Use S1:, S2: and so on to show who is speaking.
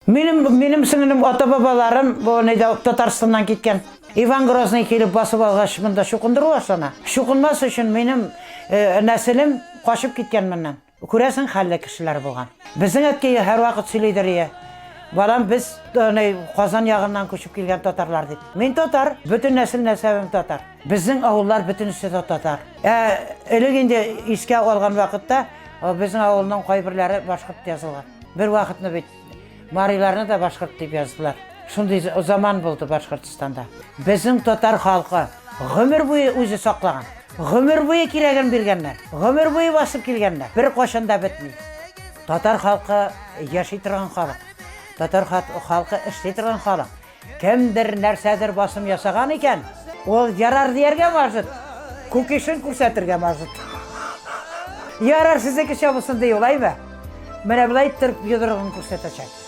S1: Минем, минем сеңлем ата-бабаларым бу нидә Татарстаннан киткән. Иван Грозный килеп басып алгач, монда чукындыру башлана. Чукынмас өчен минем э, нәселем качып киткән моннан. Күрәсең, хәлле кешеләр булган. Безнең әткәй һәрвакыт сөйлидер ие. Балам, без э, Казан ягыннан күчеп килгән татарлар дип. Мин татар, бөтен нәсел нәсәбем татар. Безнең авыллар бөтенесе дә татар. Ә элек инде искә алган вакытта безнең авылның кайберләре башкорт язылган. Бер вакытны бит мариларны да башкорт дип яздылар. Шундый заман булды Башкортстанда. Безнең татар халкы гомер буе үзе саклаган. Гомер буе кирәген биргәннәр. Гомер буе басып килгәннәр. Бер кашан да бетми. Татар халкы яши торган халык. Татар халкы эшли торган халык. Кемдер нәрсәдер басым ясаган икән, ул ярар дияргә может, кукишен күрсәтергә может. Ярар, сезнеке чабылсын ди ул, әйме? Менә болай иттереп йодрыгын күрсәтәчәк.